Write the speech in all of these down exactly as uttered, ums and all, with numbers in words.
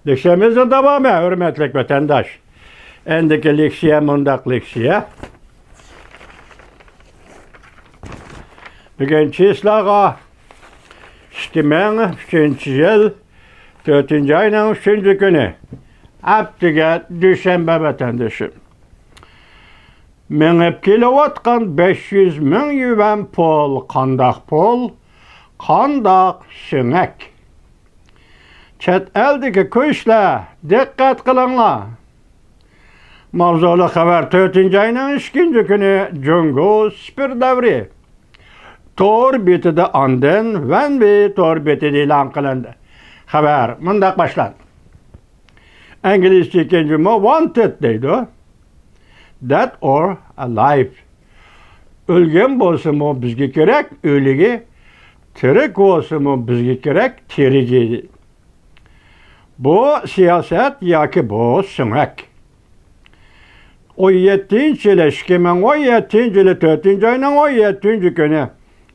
لېكسىيەمىزنىڭ داۋامى، ھۆرمەتلىك ۋەتەنداش. ئەندىكى لېكسىيە مۇنداق لېكسىيە. بۈگۈن چىسلاغا ئىككى مىڭ ئۈچىنچى يىل تۆتىنچى ئاينىڭ ئۈچىنچى كۈنى، ئەتىگە دۈشەنبە ۋەتەندىشىم. مېڭىپ كېلىۋاتقان بەش يۈز مىڭ يۈەن پۇل، قانداق پۇل؟ قانداق سۆڭەك؟ چەت ئەلدىكى كۈچلەر، دىققەت قىلىڭلار! ماۋزۇلۇق خەۋەر تۆتىنچى ئاينىڭ ئىككىنچى كۈنى جۇڭگو سىفىر دەۋرى تور بېتىدە، ئاندىن ۋەنۋى تور بېتىدە ئېلان قىلىندى. خەۋەر مۇنداق باشلاندى. ئىنگلىزچە ئىكەن جۇمۇ، wanted دەيدۇ. Dead or alive. ئۆلگەن بولسىمۇ بىزگە كېرەك ئۆلۈگى، تىرىك بولسىمۇ بىزگە كېرەك تىرىكى. بۇ سىياسەت ياكى بۇ سۆڭەك. ئون يەتتىنچى يىلى، ئىككى مىڭ ئون يەتتىنچى يىلى تۆتىنچى ئاينىڭ ئون يەتتىنچى كۈنى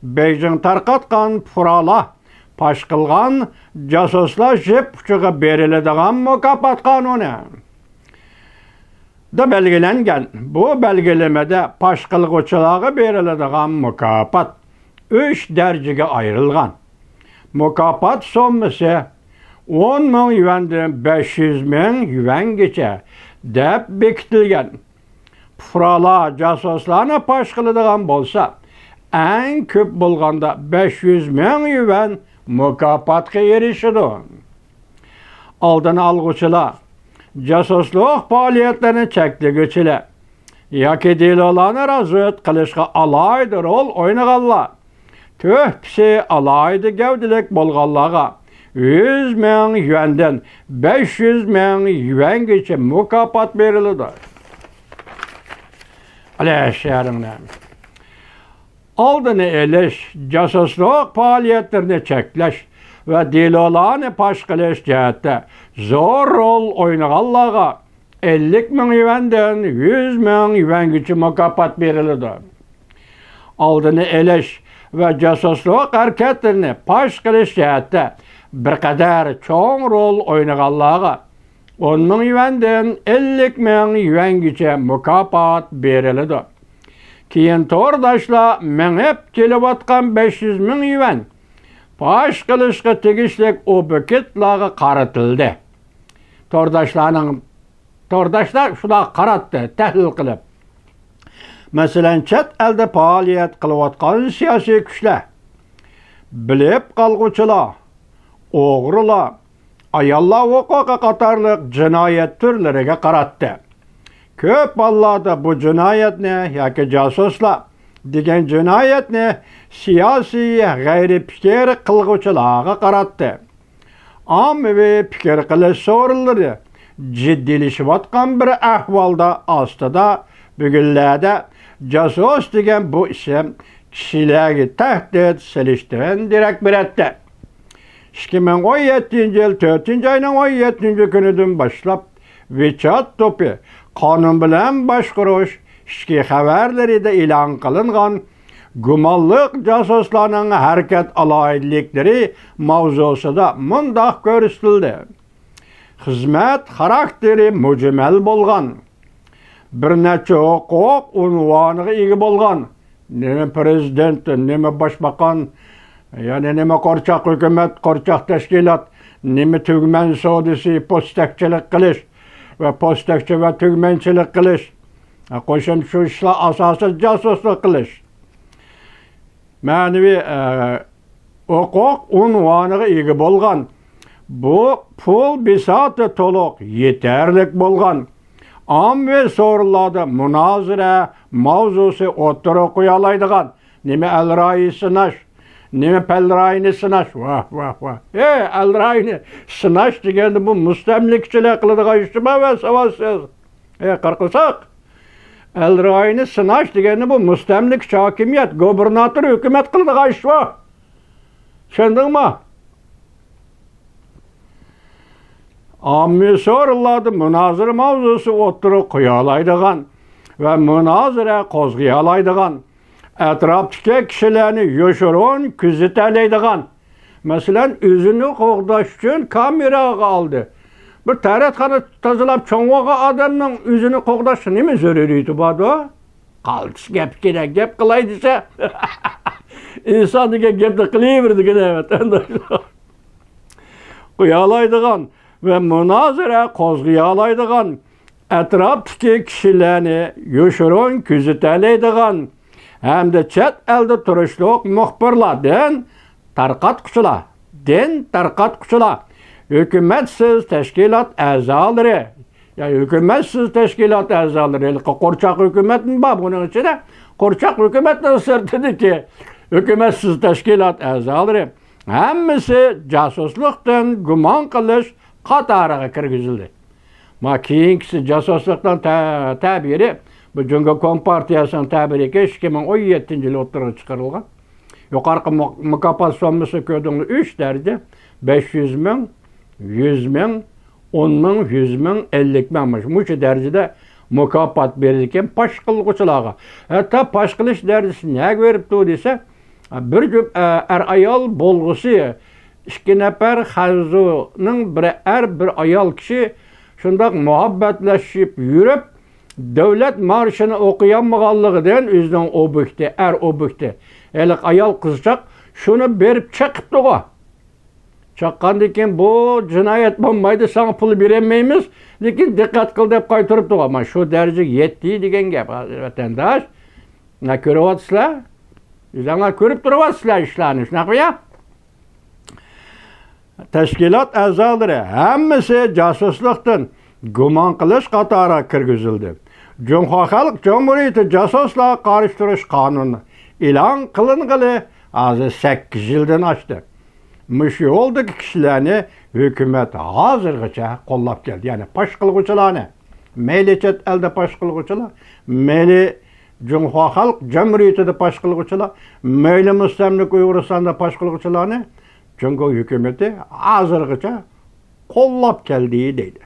بېيجىڭ تارقاتقان پۇقرالار پاش قىلغان جاسۇسلار جىپ ئۇچىغا بېرىلىدىغان مۇكاپات قانۇنى دا بەلگىلەنگەن. بۇ بەلگىلىمىدە پاش قىلغۇچىلارغا بېرىلىدىغان مۇكاپات ئۈچ دەرىجىگە ئايرىلغان. مۇكاپات سوممىسى ئون مىڭ يۈەندىن بەش يۈز مىڭ يۈەنگىچە دەپ بېكىتىلگەن. پۇقرالار جاسۇسلارنى پاش قىلىدىغان بولسا، ئەڭ كۆپ بولغاندا بەش يۈز مىڭ يۈەن مۇكاپاتقا ئېرىشىدۇ. ئالدىنى ئالغۇچىلار، جاسۇسلۇق پائالىيەتلىرىنى چەكلىگۈچىلەر ياكى دېلولارنى رازۋېدكا قىلىشقا ئالاھىدە رول ئوينىغانلار، تۆھپىسى ئالاھىدە گەۋدىلىك بولغانلارغا يۈز مىڭ يۈەندىن بەش يۈز مىڭ يۈەنگىچە مۇكاپات بېرىلىدۇ. ئەلەشەرىڭنى ئالدىنى ئېلىش، جاسۇسلۇق پائالىيەتلىرىنى چەكلەش ۋە دېلولارنى پاش قىلىش جەھەتتە زور رول ئوينىغانلارغا ئەللىك مىڭ يۈەندىن يۈز مىڭ يۈەنگىچە مۇكاپات بېرىلىدۇ. ئالدىنى ئېلىش ۋە جاسۇسلۇق ھەرىكەتلىرىنى پاش قىلىش جەھەتتە بىر قەدەر چوڭ رول ئوينىغانلارغا ئون مىڭ يۈەندىن ئەللىك مىڭ يۈەنگىچە مۇكاپات بېرىلىدۇ. كېيىن تورداشلار مېڭىپ كېلىۋاتقان بەش يۈز مىڭ يۈەن پاش قىلىشقا تېگىشلىك ئوبيېكتلارغا قارىتىلدى. تورداشلارنىڭ، تورداشلار شۇنداق قاراتتى، تەھلىل قىلىپ. مەسىلەن، چەت ئەلدە پائالىيەت قىلىۋاتقان سىياسىي كۈچلەر، بىلىپ قالغۇچىلار، ئوغرىلار، ئاياللار ھوقۇقى قاتارلىق جىنايەت تۈرلىرىگە قاراتتى. كۆپ ھاللاردا بۇ جىنايەتنى ياكى جاسۇسلار دېگەن جىنايەتنى سىياسىي غەيرىي پىكىر قىلغۇچىلارغا قاراتتى. ئاممىۋى پىكىر قىلىش سورۇنلىرى جىددىيلىشىۋاتقان بىر ئەھۋالدا ئاستىدا بۈگۈنلەردە جاسۇس دېگەن بۇ ئىسىم كىشىلەرگە تەھدىت سېلىشتىن دېرەك بېرەتتى. ئىككى مىڭ ئون يەتتىنچى يىل تۆتىنچى ئاينىڭ ئون يەتتىنچى كۈنىدىن باشلاپ، ۋىچات توپى قانۇن بىلەن باشقۇرۇش ئىچكى خەۋەرلىرىدە ئېلان قىلىنغان گۇمانلىق جاسۇسلارنىڭ ھەرىكەت ئالاھىدىلىكلىرى ماۋزۇسىدا مۇنداق كۆرسىتىلدى. خىزمەت خاراكتېرى مۈجمەل بولغان، بىر نەچچە ھوقۇق ئۇنۋانىغا ئىگە بولغان، نېمە پىرېزىدېنت، نېمە باشباقان، يەنى نېمە قورچاق ھۆكۈمەت، قورچاق تەشكىلات، نېمە تۈگمەن سودىسى، پوستەكچىلىك قىلىش ۋە پوستەكچى ۋە تۈگمەنچىلىك قىلىش، قوشۇمچە شۇ ئىشلار ئاساسىدا جاسۇسلۇق قىلىش. مەنىۋى، ئە، ھوقۇق ئۇنۋانىغا ئىگە بولغان، بۇ پۇل بىساتى تولۇق يېتەرلىك بولغان، ئاممىۋى سورۇنلاردا مۇنازىرە ماۋزۇسى ئوتتۇرىغا قويالايدىغان، نېمە ئەل رايى سىناش، نېمە پەل رايىنى سىناش، ۋاھ، ۋاھ، ۋاھ. ئەي، ئەل رايىنى سىناش دېگەندە بۇ مۇستەملىكىچىلەر قىلىدىغان ئىشمۇ ۋە ساۋاتسىز. ئەي، قارىقالپاق، ئەل رايىنى سىناش دېگەندە بۇ مۇستەملىكىچى ھاكىمىيەت، گۇبېرناتور ھۆكۈمەت قىلىدىغان ئىشمۇ؟ چۈشەندىڭمۇ؟ ئاممىۋى سورۇنلاردا مۇنازىرە ماۋزۇسى ئوتتۇرىغا قويالايدىغان ۋە مۇنازىرە قوزغىيالايدىغان، ئەتراپتىكى كىشىلەرنى يوشۇرۇن كۆزىتەلەيدىغان، مەسىلەن، ئۆزىنى قوغداش ئۈچۈن كامېراغا ئالدى. بىر تەرەتخانا تازىلاپ چوڭ بولغان ئادەمنىڭ ئۆزىنى قوغداشقا نېمە زۆرۈرىيىتى باردۇ؟ قالتىس گەپكىنە گەپ قىلاي دېسە، ئىنسان دېگەن گەپنى قىلىۋېرىدىكەن ۋەتەنداشلار. قويالايدىغان ۋە مۇنازىرە قوزغىيالايدىغان ئەتراپتىكى كىشىلەرنى يوشۇرۇن كۆزىتەلەيدىغان ھەمدە چەت ئەلدە تۇرۇشلۇق مۇخبىرلار، دىن تارقاتقۇچىلار، دىن تارقاتقۇچىلار، ھۆكۈمەتسىز تەشكىلات ئەزالىرى، يا ھۆكۈمەتسىز تەشكىلات ئەزالىرى، ھېلىقى قورچاق ھۆكۈمەتمۇ بار بۇنىڭ ئىچىدە، قورچاق ھۆكۈمەتنىڭ سىرتىدىكى ھۆكۈمەتسىز تەشكىلات ئەزالىرى ھەممىسى جاسۇسلۇقتىن گۇمان قىلىش قاتارىغا كىرگۈزۈلدى. ما كېيىنكىسى جاسۇسلۇقنىڭ تە-، تەبىرى، بۇ جۇڭگو كومپارتىيەسىنىڭ تەبىرىكى ئىككى مىڭ ئون يەتتىنچى يىل ئوتتۇرىغا چىقىرىلغان. يۇقىرىقى مۇ-، مۇكاپات سوممىسى كۆردۈڭلار، ئۈچ دەرىجە، بەش يۈز مىڭ، يۈز مىڭ، ئون مىڭ، يۈز مىڭ، ئەللىك مىڭ، مۇشۇ دەرىجىدە مۇكاپات بېرىدىكەن پاش قىلغۇچىلارغا. ھەتتا پاش قىلىش دەرىجىسى نەگە بېرىپتۇ دېسە، بىر جۈپ، ئە، ئەر-ئايال بولغۇسى، ئىككى نەپەر خەنزۇنىڭ بىر ئەر، بىر ئايال كىشى شۇنداق مۇھەببەتلىشىپ يۈرۈپ، دۆلەت مارشىنى ئوقۇيالمىغانلىقىدىن ئۆزىنىڭ ئوبيېكتى، ئەر ئوبيېكتى، ھېلىقى ئايال قىزچاق شۇنى بېرىپ چېقىپتىغۇ. چاققاندىن كېيىن، بۇ جىنايەت بولمايدۇ، ساڭا پۇل بېرەلمەيمىز، لېكىن دىققەت قىل دەپ قايتۇرۇپتۇ. مانا شۇ دەرىجىگە يەتتى دېگەن گەپ، ھازىر ۋەتەنداش. مانا كۆرۈۋاتىسىلەر، ئۆزۈڭلار كۆرۈپ تۇرۇۋاتىسىلەر ئىشلارنى، شۇنداقمۇ يا؟ تەشكىلات ئەزالىرى ھەممىسى جاسۇسلۇقتىن گۇمان قىلىش قاتارىغا كىرگۈزۈلدى. جۇڭخۇا خەلق جۇمھۇرىيىتى جاسۇسلارغا قارشى تۇرۇش قانۇنى ئېلان قىلىنغىلى ھازىر سەككىز يىلدىن ئاشتى. مۇشۇ يولدىكى كىشىلەرنى ھۆكۈمەت ھازىرغىچە قوللاپ كەلدى. يەنى پاش قىلغۇچىلارنى، مەيلى چەت ئەلدە پاش قىلغۇچىلار، مەيلى جۇڭخۇا خەلق جۇمھۇرىيىتىدە پاش قىلغۇچىلار، مەيلى مۇستەملىكە ئۇيغۇرىستاندا پاش قىلغۇچىلارنى جۇڭگو ھۆكۈمىتى ھازىرغىچە قوللاپ كەلدى دەيدۇ.